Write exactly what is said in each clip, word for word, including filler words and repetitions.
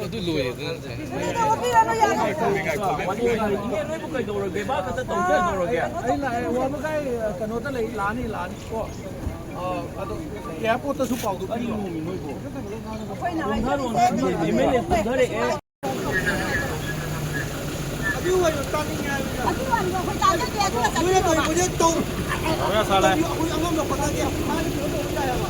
ꯑꯗꯨ ꯂꯣꯏꯔꯦ, ꯑꯗꯨ ꯅꯠꯇꯦ꯫ ꯏꯅꯦ, ꯅꯣꯏꯕꯨ ꯀꯩꯗꯧꯔꯒꯦ? ꯕꯥ ꯈꯛꯇ ꯇꯧꯖ ꯇꯧꯔꯒꯦ? ꯑꯩ ꯂꯥꯛꯑꯦ, ꯋꯥꯕꯒꯥꯏ, ꯀꯩꯅꯣꯗ ꯂꯩ, ꯂꯥꯛꯑꯅꯤ, ꯂꯥꯛꯑꯅꯤ꯫ ꯀꯣ꯫ ꯑ, ꯑꯗꯣ ꯑꯦꯌꯥꯔꯄꯣꯔꯠꯇꯁꯨ ꯄꯥꯎꯗꯨ ꯄꯤꯔꯣ꯫ ꯑꯩꯈꯣꯏꯅ ꯍꯥꯏꯖꯔꯤꯁꯦ ꯑꯗꯨ ꯑꯣꯏꯔꯁꯨ ꯇꯥꯅꯤꯡꯉꯦ ꯍꯥꯏꯕꯅꯤꯗ꯫ ꯑꯗꯨ ꯋꯥꯔꯤꯗꯣ ꯑꯩꯈꯣꯏ ꯇꯥꯖꯗꯦ, ꯑꯗꯨꯒ ꯅꯣꯏꯅ ꯆꯠꯄꯤꯔꯣꯕ꯫ ꯇꯧꯔꯤꯕꯁꯦ ꯇꯧ꯫ ꯑꯩꯈꯣꯏ ꯑꯉꯝꯕ ꯍꯣꯠꯅꯒꯦ꯫ ꯃꯥꯅ ꯀꯩꯅꯣ ꯇꯧꯕ ꯌꯥꯏ ꯍꯥꯏꯕ꯫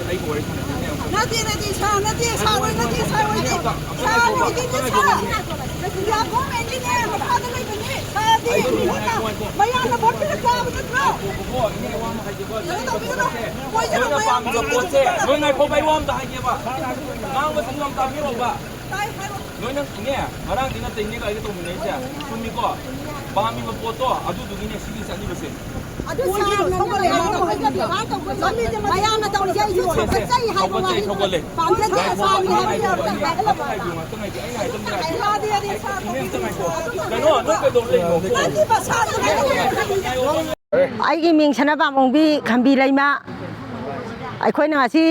ꯅꯠꯇꯦ, ꯅꯠꯇꯦ, ꯁꯥꯔ, ꯅꯠꯇꯦ, ꯁꯥꯔ ꯑꯣꯏ, ꯅꯠꯇꯦ, ꯁꯥꯔ ꯑꯣꯏꯗꯦ꯫ ꯁꯥꯔ ꯑꯣꯏꯗꯦꯅꯦ, ꯁꯥꯔ꯫ ꯁꯤꯗ ꯒꯣꯔꯃꯦꯟꯒꯤꯅꯦ, ꯃꯈꯥꯗ ꯂꯩꯕꯅꯦ꯫ ꯁꯥꯔꯗꯤ ꯃꯌꯥꯝꯅ ꯚꯣꯠ ꯄꯤꯔꯛꯄ ꯅꯠꯇ꯭ꯔꯣ? ꯀꯩꯅꯣ ꯇꯧꯕꯤꯒꯅꯣ꯫ ꯃꯣꯏꯁꯦ ꯅꯣꯏꯅ ꯃꯌꯥꯝ ꯄꯥꯝꯃꯤꯕ ꯄꯣꯠꯁꯦ, ꯅꯣꯏ ꯉꯥꯏꯈꯣ, ꯑꯩ ꯋꯥ ꯑꯝꯇ ꯍꯥꯏꯒꯦꯕ꯫ ꯉꯥꯡꯕꯁꯤꯡꯗꯣ ꯑꯝꯇ ꯇꯥꯕꯤꯔꯛꯎꯕ꯫ ꯇꯥꯏ, ꯍꯥꯏꯔꯣ꯫ ꯅꯣꯏꯅ ꯏꯅꯦ, ꯉꯔꯥꯡꯗꯤ ꯅꯠꯇꯦ ꯏꯅꯦꯒ ꯑꯩꯒ ꯇꯧꯃꯤꯟꯅꯩꯁꯦ꯫ ꯆꯨꯝꯃꯤꯀꯣ? ꯄꯥꯝꯃꯤꯕ ꯄꯣꯠꯇꯣ ꯑꯗꯨꯗꯨꯒꯤꯅꯦ ꯁꯤꯒꯤ ꯆꯠꯂꯤꯕꯁꯦ꯫ ꯑꯗꯨ ꯁꯥꯔꯅ ꯊꯧꯒꯠꯂꯛꯑꯦ, ꯊꯧꯒꯠꯂꯛꯑꯦ꯫ ꯃꯌꯥꯝꯅ ꯇꯧꯔꯤꯁꯦ ꯑꯩꯁꯨ ꯁꯦ, ꯁꯦ, ꯊꯧꯒꯠꯆꯩ ꯍꯥꯏꯕ ꯊꯧꯒꯠꯂꯦ, ꯋꯥꯅꯤ꯫ ꯊꯧꯒꯠꯂꯦ꯫ ꯄꯥꯝꯖꯗꯦ, ꯉꯥꯏꯈꯣ, ꯁꯥꯔꯅꯤ ꯉꯥꯏꯈꯣ, ꯍꯥꯏꯕ ꯉꯥꯏꯈꯣ, ꯌꯥꯗ꯭ꯔꯦ꯫ ꯉꯥꯏꯈꯣ, ꯉꯥꯏꯈꯣ, ꯉꯥꯏꯈꯣ, ꯉꯥꯏꯈꯣ꯫ ꯏꯅꯦ, ꯑꯝꯇ ꯉꯥꯏꯈꯣ꯫ ꯀꯩꯅꯣ, ꯅꯣꯏ ꯀꯩꯗꯧ ꯂꯩꯅꯣ? ꯅꯠꯇꯦꯕ, ꯁꯥꯔꯅ ꯍꯥꯏꯕ ꯌꯥꯗ꯭ꯔꯦ꯫ ꯑꯩꯒꯤ ꯃꯤꯡ ꯁꯅꯥꯄꯥꯝ ꯑꯣꯡꯕꯤ ꯈꯝꯕꯤ ꯂꯩꯃ꯫ ꯑꯩꯈꯣꯏꯅ ꯉꯁꯤ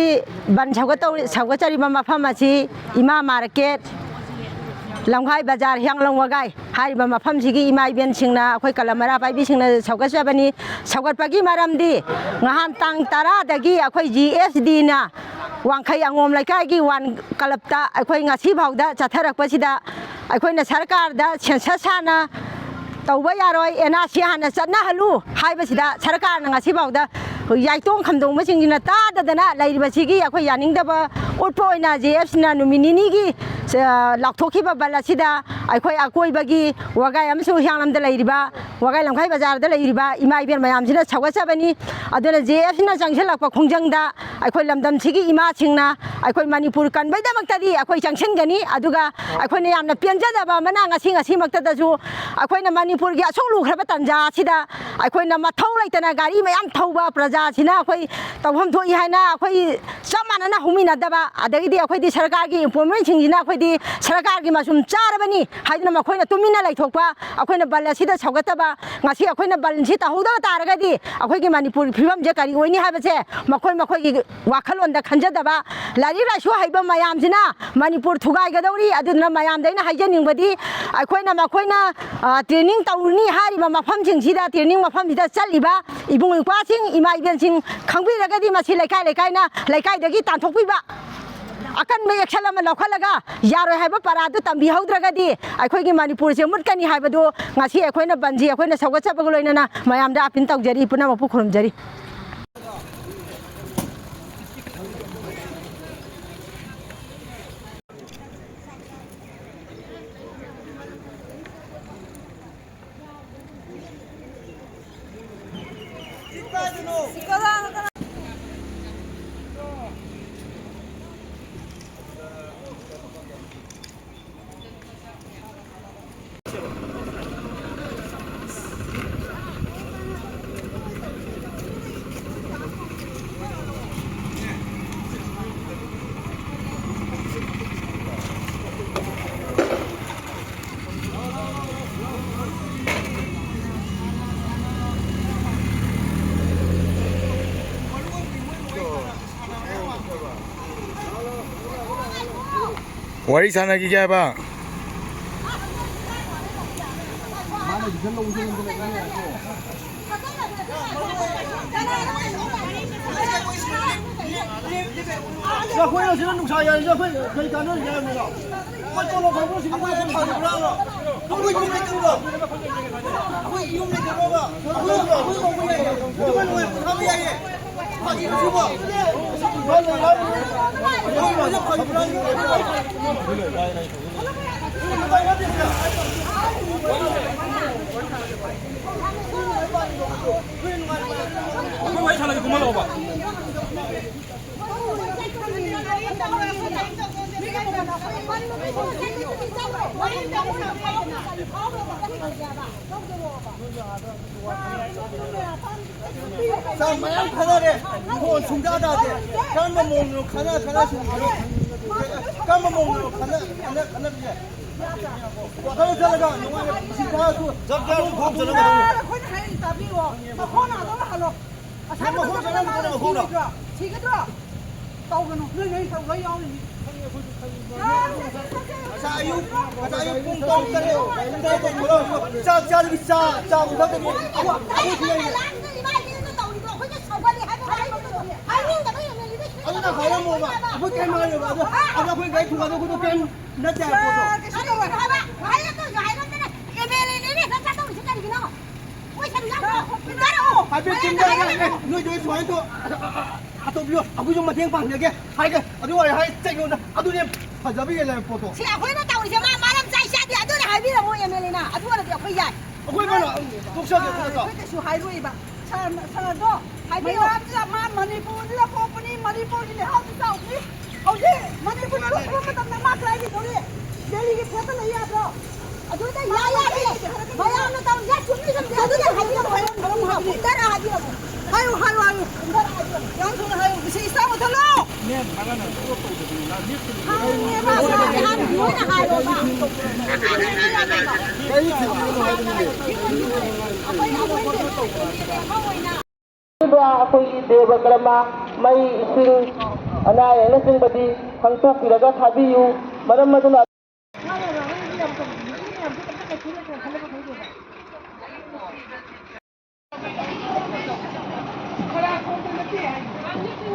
ꯕꯟ ꯁꯧꯒꯠꯇꯧꯔꯤ-, ꯁꯧꯒꯠꯆꯔꯤꯕ ꯃꯐꯝ ꯑꯁꯤ ꯏꯃꯥ ꯃꯥꯔꯀꯦꯠ, ꯂꯝꯈꯥꯏ ꯕꯖꯥꯔ, ꯍꯤꯌꯥꯡꯂꯝ ꯋꯥꯒꯥꯏ ꯍꯥꯏꯔꯤꯕ ꯃꯐꯝꯁꯤꯒꯤ ꯏꯃꯥ ꯏꯕꯦꯟꯁꯤꯡꯅ, ꯑꯩꯈꯣꯏ ꯀꯂꯝ ꯃꯔꯥ ꯄꯥꯏꯕꯤꯁꯤꯡꯅ ꯁꯧꯒꯠꯆꯕꯅꯤ꯫ ꯁꯧꯒꯠꯄꯒꯤ ꯃꯔꯝꯗꯤ ꯉꯍꯥꯟ ꯇꯥꯡ ꯇꯔꯥꯗꯒꯤ ꯑꯩꯈꯣꯏ ꯖꯤ ꯑꯦꯁ ꯗꯤꯅ ꯋꯥꯡꯈꯩ ꯑꯉꯣꯝ ꯂꯩꯀꯥꯏꯒꯤ ꯋꯥꯟ ꯀ꯭ꯂꯕꯇ ꯑꯩꯈꯣꯏ ꯉꯁꯤ ꯐꯥꯎꯗ ꯆꯠꯊꯔꯛꯄꯁꯤꯗ ꯑꯩꯈꯣꯏꯅ ꯁꯔꯀꯥꯔꯗ ꯁꯦꯟꯁꯁ ꯍꯥꯟꯅ ꯇꯧꯕ ꯌꯥꯔꯣꯏ, ꯑꯦꯟ ꯑꯥꯔ ꯁꯤ ꯍꯥꯟꯅ ꯆꯠꯅꯍꯜꯂꯨ ꯍꯥꯏꯕꯁꯤꯗ ꯁꯔꯀꯥꯔꯅ ꯉꯁꯤ ꯐꯥꯎꯗ ꯌꯥꯏꯇꯣꯡ ꯈꯝꯗꯣꯡꯕꯁꯤꯡꯁꯤꯅ ꯇꯥꯗꯗꯅ ꯂꯩꯔꯤꯕꯁꯤꯒꯤ ꯑꯩꯈꯣꯏ ꯌꯥꯅꯤꯡꯗꯕ ꯎꯠꯄ ꯑꯣꯏꯅ ꯖꯦ ꯑꯦꯐ ꯁꯤꯅ ꯅꯨꯃꯤꯠ ꯅꯤꯅꯤꯒꯤ, ꯑ, ꯂꯥꯎꯊꯣꯛꯈꯤꯕ ꯕꯟ ꯑꯁꯤꯗ ꯑꯩꯈꯣꯏ ꯑꯀꯣꯏꯕꯒꯤ ꯋꯥꯒꯥꯏ ꯑꯃꯁꯨꯡ ꯍꯤꯌꯥꯡꯂꯝꯗ ꯂꯩꯔꯤꯕ, ꯋꯥꯒꯥꯏ ꯂꯝꯈꯥꯏ ꯕꯖꯥꯔꯗ ꯂꯩꯔꯤꯕ ꯏꯃꯥ ꯏꯕꯦꯟ ꯃꯌꯥꯝꯁꯤꯅ ꯁꯧꯒꯠꯆꯕꯅꯤ꯫ ꯑꯗꯨꯅ ꯖꯦ ꯑꯦꯐ ꯁꯤꯅ ꯆꯪꯁꯤꯜꯂꯛꯄ ꯈꯣꯡꯖꯪꯗ ꯑꯩꯈꯣꯏ ꯂꯝꯗꯝꯁꯤꯒꯤ ꯏꯃꯥꯁꯤꯡꯅ ꯑꯩꯈꯣꯏ ꯃꯅꯤꯄꯨꯔ ꯀꯟꯕꯩꯗꯃꯛꯇꯗꯤ ꯑꯩꯈꯣꯏ ꯆꯪꯁꯤꯟꯒꯅꯤ꯫ ꯑꯗꯨꯒ ꯑꯩꯈꯣꯏꯅ ꯌꯥꯝꯅ ꯄꯦꯟꯖꯗꯕ ꯑꯃꯅ ꯉꯁꯤ, ꯉꯁꯤꯃꯛꯇꯗꯁꯨ ꯑꯩꯈꯣꯏꯅ ꯃꯅꯤꯄꯨꯔꯒꯤ ꯑꯁꯨꯛ ꯂꯨꯈ꯭ꯔꯕ ꯇꯥꯟꯖꯥ ꯑꯁꯤꯗ ꯑꯩꯈꯣꯏꯅ ꯃꯊꯧ ꯂꯩꯇꯅ ꯒꯥꯔꯤ ꯃꯌꯥꯝ ꯊꯧꯕ ꯄ꯭ꯔꯖꯥꯁꯤꯅ ꯑꯩꯈꯣꯏ ꯇꯧꯐꯝ ꯊꯣꯛꯏ ꯍꯥꯏꯅ ꯑꯩꯈꯣꯏ ꯆꯞ ꯃꯥꯟꯅꯅ ꯍꯧꯃꯤꯟꯅꯗꯕ, ꯑꯗꯒꯤꯗꯤ ꯑꯩꯈꯣꯏꯗꯤ ꯁꯔꯀꯥꯔꯒꯤ ꯑꯦꯄꯣꯏꯟꯃꯦꯟꯁꯤꯡꯁꯤꯅ ꯑꯩꯈꯣꯏ ꯗꯤ ꯁꯔꯀꯥꯔꯒꯤ ꯃꯁꯨꯝ ꯆꯥꯔꯕꯅꯤ ꯍꯥꯏꯗꯨꯅ ꯃꯈꯣꯏꯅ ꯇꯨꯃꯤꯟꯅ ꯂꯩꯊꯣꯛꯄ, ꯑꯩꯈꯣꯏꯅ ꯕꯟ ꯑꯁꯤꯗ ꯁꯧꯒꯠꯇꯕ, ꯉꯁꯤ ꯑꯩꯈꯣꯏꯅ ꯕꯟꯁꯤ ꯇꯧꯍꯧꯗꯕ ꯇꯥꯔꯒꯗꯤ ꯑꯩꯈꯣꯏꯒꯤ ꯃꯅꯤꯄꯨꯔꯒꯤ ꯐꯤꯕꯝꯁꯦ ꯀꯔꯤ ꯑꯣꯏꯅꯤ ꯍꯥꯏꯕꯁꯦ ꯃꯈꯣꯏ ꯃꯈꯣꯏꯒꯤ ꯋꯥꯈꯜꯂꯣꯟꯗ ꯈꯟꯖꯗꯕ, ꯂꯥꯏꯔꯤꯛ ꯂꯥꯏꯁꯨ ꯍꯩꯕ ꯃꯌꯥꯝꯁꯤꯅ ꯃꯅꯤꯄꯨꯔ ꯊꯨꯒꯥꯏꯒꯗꯧꯔꯤ꯫ ꯑꯗꯨꯗꯨꯅ ꯃꯌꯥꯝꯗ ꯑꯩꯅ ꯍꯥꯏꯖꯅꯤꯡꯕꯗꯤ, ꯑꯩꯈꯣꯏꯅ ꯃꯈꯣꯏꯅ, ꯑ, training ꯇꯧꯔꯨꯅꯤ ꯍꯥꯏꯔꯤꯕ ꯃꯐꯝꯁꯤꯡꯁꯤꯗ, training ꯃꯐꯝꯁꯤꯗ ꯆꯠꯂꯤꯕ ꯏꯕꯨꯡ ꯏꯄ꯭ꯋꯥꯁꯤꯡ, ꯏꯃꯥ ꯏꯕꯦꯟꯁꯤꯡ ꯈꯪꯕꯤꯔꯒꯗꯤ ꯃꯁꯤ ꯂꯩꯀꯥꯏ ꯂꯩꯀꯥꯏꯅ ꯂꯩꯀꯥꯏꯗꯒꯤ ꯇꯥꯟꯊꯣꯛꯄꯤꯕ꯫ ꯑꯀꯟꯕ action ꯑꯃ ꯂꯧꯈꯠꯂꯒ ꯌꯥꯔꯣꯏ ꯍꯥꯏꯕ ꯄꯔꯥꯗꯨ ꯇꯝꯕꯤꯍꯧꯗ꯭ꯔꯒꯗꯤ ꯑꯩꯈꯣꯏꯒꯤ ꯃꯅꯤꯄꯨꯔꯁꯦ ꯃꯨꯠꯀꯅꯤ ꯍꯥꯏꯕꯗꯨ ꯉꯁꯤ ꯑꯩꯈꯣꯏꯅ ꯕꯟꯁꯤ ꯑꯩꯈꯣꯏꯅ ꯁꯧꯒꯠꯆꯕꯒ ꯂꯣꯏꯅꯅ ꯃꯌꯥꯝꯗ appeal ꯇꯧꯖꯔꯤ, ꯄꯨꯝꯅꯃꯛꯄꯨ ꯈꯨꯔꯨꯝꯖꯔꯤ꯫ ꯋꯥꯔꯤ ꯁꯥꯟꯅꯈꯤꯒꯦ ꯍꯥꯏꯕ꯫ ꯑꯩꯈꯣꯏꯅ ꯁꯤꯗ ꯅꯨꯡꯁꯥ ꯌꯥꯏꯔꯤꯁꯦ ꯑꯩꯈꯣꯏ ꯀꯩ ꯀꯥꯟꯅꯔꯤꯒꯦ ꯍꯥꯏꯕꯅꯤꯗ? ꯑꯩꯈꯣꯏ ꯇꯣꯂꯣꯞ ꯐꯪꯕ ꯁꯤꯗ ꯑꯩꯈꯣꯏ ꯐꯪꯕ꯭ꯔꯥ? ꯑꯩꯈꯣꯏ ꯌꯨꯝ ꯂꯩꯇꯕ꯭ꯔꯣ? ꯑꯩꯈꯣꯏ ꯌꯨꯝ ꯂꯩꯇꯕ꯭ꯔꯣꯕ? ꯑꯩꯈꯣꯏ, ꯑꯩꯈꯣꯏ ꯐꯪꯕ ꯌꯥꯏꯌꯦ꯫ ꯌꯨꯝ ꯅꯨꯡꯉꯥꯏꯅ ꯄꯣꯊꯥꯕ ꯌꯥꯏꯌꯦ꯫ ꯐꯥꯒꯤ ꯇꯧꯕ꯫ ꯑꯩꯈꯣꯏ ꯐꯪꯕ꯭ꯔꯥ? ꯑꯩꯈꯣꯏ ꯋꯥꯔꯤ ꯁꯥꯟꯅꯒꯦ, ꯀꯨꯝꯍꯜꯂꯛꯑꯣꯕ꯫ ꯆꯥꯛ ꯃꯌꯥꯝ ꯈꯟꯅꯔꯦ꯫ ꯐꯣꯟ ꯁꯨꯡꯇꯥ ꯇꯥꯗꯦ꯫ ꯀꯔꯝꯕ ꯃꯑꯣꯡꯅꯣ ꯈꯟꯅ ꯈꯟꯅ ꯁꯨꯝ ꯀꯔꯝꯕ ꯃꯑꯣꯡꯗꯅꯣ ꯈꯟꯅ-, ꯈꯟꯅ-, ꯈꯟꯅꯕꯤꯁꯦ? ꯋꯥꯈꯜ ꯆꯠꯂꯒ ꯅꯨꯡꯉꯥꯏꯅ ꯄꯨꯟꯁꯤ ꯊꯥꯔꯁꯨ ꯖꯞ ꯖꯞ ꯈꯣꯡ ꯆꯠꯂꯒ ꯑꯗꯨꯝ ꯑꯩꯈꯣꯏꯅ ꯍꯥꯏꯔꯤ ꯇꯥꯕꯤꯌꯣ꯫ ꯃꯈꯣꯡ ꯅꯥꯗꯧꯔ ꯍꯜꯂꯣ꯫ ꯉꯁꯥꯏ ꯃꯈꯣꯡ ꯆꯠꯂꯝꯕꯗꯨꯅ ꯃꯈꯣꯡꯗꯣ꯫ ꯁꯤꯒꯗ꯭ꯔꯣ? ꯁꯤꯒꯗ꯭ꯔꯣ? ꯇꯧꯒꯅꯨ꯫ ꯅꯣꯏ, ꯅꯣꯏ ꯇꯧꯕ ꯌꯥꯎꯔꯤꯅꯤ꯫ ꯉꯁꯥꯏ ꯑꯌꯨꯛ, ꯉꯁꯥꯏ ꯑꯌꯨꯛ ꯄꯨꯡ ꯇꯔꯨꯛ ꯇꯔꯦꯠ, ꯇꯔꯦꯠ ꯊꯣꯛꯂꯛꯑꯒ ꯆꯥꯛ ꯆꯥꯗꯕꯤ ꯆꯥ, ꯆꯥꯕ ꯊꯛꯇꯕꯤ ꯑꯩꯈꯣꯏ, ꯑꯩꯈꯣꯏ ꯁꯤꯗ ꯂꯩꯔꯦ꯫ ꯑꯗꯨꯅ ꯍꯥꯏꯔꯝꯃꯣꯕ꯫ ꯑꯩꯈꯣꯏ ꯀꯩꯝ ꯍꯥꯏꯔꯣꯏꯕ꯫ ꯑꯗꯣ, ꯑꯗꯣ ꯑꯩꯈꯣꯏ ꯒꯥꯔꯤ ꯊꯨꯒꯥꯏꯗꯣꯛ ꯈꯣꯠꯇꯣꯛ ꯀꯩꯝ ꯅꯠꯇꯦ ꯍꯥꯏꯕ ꯄꯣꯠꯇꯣ꯫ ꯀꯩꯁꯨ ꯇꯧꯔꯣꯏ ꯍꯥꯏꯕ꯫ ꯍꯥꯏꯔꯛꯇꯣꯏꯁꯨ ꯍꯥꯏꯔꯝꯗꯅ ꯑꯦꯝ ꯑꯦꯜ ꯑꯦꯅꯦꯅ ꯍꯦꯛꯇ ꯆꯠꯇꯧꯔꯤꯁꯦ ꯀꯔꯤꯒꯤꯅꯣ? ꯃꯣꯏ ꯁꯔꯨꯛ ꯌꯥꯎꯗ꯭ꯔꯣ? ꯍꯥꯏꯐꯦꯠ ꯆꯤꯡꯊꯔꯒ, "ꯑꯦ, ꯅꯣꯏꯗꯣ ꯁꯨꯃꯥꯏꯅ ꯇꯧ, ꯑ, ꯑ, ꯑ, ꯑ, ꯇꯧꯕꯤꯌꯣ, ꯑꯩꯈꯣꯏꯁꯨ ꯃꯇꯦꯡ ꯄꯥꯡꯖꯒꯦ" ꯍꯥꯏꯒꯦ꯫ ꯑꯗꯨ ꯑꯣꯏꯔꯦ ꯍꯥꯏ ꯆꯩꯉꯣꯟꯗ ꯑꯗꯨꯅꯦ ꯐꯖꯕ ꯍꯦꯜꯂꯦ ꯍꯥꯏꯕ ꯄꯣꯠꯇꯣ꯫ ꯁꯤ ꯑꯩꯈꯣꯏꯅ ꯇꯧꯔꯤꯁꯦ ꯃꯥ ꯃꯔꯝ ꯆꯥꯏ ꯆꯥꯗꯦ ꯑꯗꯨꯅ ꯍꯥꯏꯕꯤꯔꯝꯃꯣ ꯑꯦꯝ ꯑꯦꯜ ꯑꯦꯅ꯫ ꯑꯗꯨ ꯑꯣꯏꯔꯗꯤ ꯑꯩꯈꯣꯏ ꯌꯥꯏ꯫ ꯑꯩꯈꯣꯏ ꯀꯩꯅꯣ, ꯇꯣꯛꯆꯒꯦ ꯑꯩꯈꯣꯏ ꯅꯠꯇ꯭ꯔꯣ? ꯑꯩꯈꯣꯏ ꯀꯩꯁꯨ ꯍꯥꯏꯔꯣꯏꯕ꯫ ꯁꯥꯔ, ꯁꯥꯔꯗꯣ ꯍꯥꯏꯕꯤꯌꯣ꯫ ꯃꯌꯥꯝꯁꯤꯗ ꯃꯥ ꯃꯅꯤꯄꯨꯔꯁꯤꯗ ꯄꯣꯛꯄꯅꯤ, ꯃꯅꯤꯄꯨꯔꯒꯤ ꯂꯩꯍꯥꯎꯁꯤ ꯆꯥꯎꯕꯅꯤ꯫ ꯍꯧꯖꯤꯛ ꯃꯅꯤꯄꯨꯔꯗ ꯂꯣꯏ ꯈꯨꯕ ꯃꯇꯝꯗ ꯃꯥ ꯀꯗꯥꯏꯗ ꯂꯩꯗꯧꯔꯤ? ꯗꯦꯜꯂꯤꯒꯤ ꯐ꯭ꯂꯦꯠꯇ ꯂꯩ ꯌꯥꯗ꯭ꯔꯣ? ꯑꯗꯨꯗ ꯌꯥꯏ ꯌꯥꯗꯦ꯫ ꯃꯌꯥꯝꯅ ꯇꯧꯔꯤꯁꯦ ꯆꯨꯝꯃꯤ ꯆꯨꯝꯗꯦ ꯑꯗꯨꯗ ꯍꯥꯏꯕꯤꯔꯝꯃꯣ꯫ ꯍꯥꯏꯔꯝꯃꯣ꯫ ꯍꯥꯏꯔꯝꯃꯣ꯫ ꯍꯥꯏꯔꯝꯃꯣ꯫ ꯍꯥꯏꯔꯝꯃꯣ꯫ ꯍꯥꯏꯔꯝꯃꯣ꯫ ꯍꯥꯏꯔꯝꯃꯣ꯫ ꯍꯥꯏꯌꯨ, ꯍꯥꯏꯌꯨ, ꯍꯥꯏꯌꯨ꯫ ꯌꯥꯝ ꯊꯨꯅ ꯍꯥꯏꯌꯨ꯫ ꯏꯁꯩ ꯏꯁꯇꯥꯔ ꯃꯨꯊꯠꯂꯣ꯫ ꯍꯪꯉꯦꯕ, ꯁꯥꯔ, ꯍꯥꯟꯅ ꯂꯣꯏꯅ ꯍꯥꯏꯔꯣꯕ꯫ ꯑꯩꯈꯣꯏ, ꯑꯩꯈꯣꯏ ꯑꯩꯈꯣꯏꯒꯤ ꯗꯦꯕ ꯀꯔꯃ, ꯃꯩ, ꯏꯁꯤꯡ, ꯑꯅꯥ ꯑꯌꯦꯛꯅꯆꯤꯡꯕꯗꯤ ꯈꯪꯊꯣꯛꯄꯤꯔꯒ ꯊꯥꯕꯤꯌꯨ꯫ ꯃꯔꯝ ꯑꯗꯨꯅ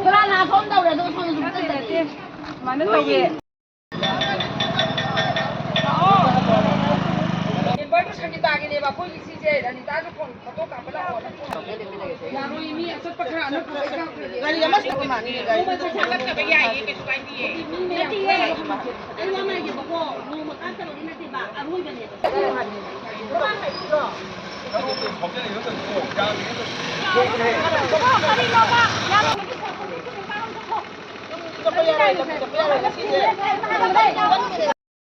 ꯈꯔ ꯅꯥ ꯁꯣꯝ ꯇꯧꯔꯦ, ꯑꯗꯨꯒ ꯁꯣꯝꯗꯁꯨ ꯐꯖꯗꯦ꯫ ꯁꯨꯃꯥꯏꯅ ꯇꯧꯋꯦ꯫ ꯃꯦꯝꯕꯔꯗꯨ ꯁꯪꯒꯤꯇꯥꯒꯤꯅꯦꯕ, ꯑꯩꯈꯣꯏꯒꯤ ꯁꯤꯁꯦ ꯔꯅꯤꯇꯥꯁꯨ ꯐꯣꯟ ꯐꯣꯇꯣ ꯀꯥꯞꯄ ꯂꯥꯛꯑꯣ꯫ ꯌꯥꯔꯣꯏ, ꯃꯤ ꯑꯆꯠꯄ ꯈꯔ ꯑꯅꯛꯄ ꯂꯩ꯫ ꯒꯥꯔꯤ ꯑꯃ ꯅꯣꯡꯃ ꯄꯩꯁꯥ ꯀꯛꯇꯕ ꯌꯥꯏꯌꯦ, ꯀꯩꯁꯨ ꯀꯥꯏꯗꯤꯌꯦ꯫ ꯅꯠꯇꯤꯌꯦ꯫ ꯑꯩ ꯋꯥ ꯉꯥꯏꯒꯦꯕꯀꯣ, ꯅꯣꯡꯃ ꯀꯥꯞꯇꯕꯒꯤ ꯅꯠꯇꯦꯕ, ꯑꯔꯣꯏꯕꯅꯦꯕ꯫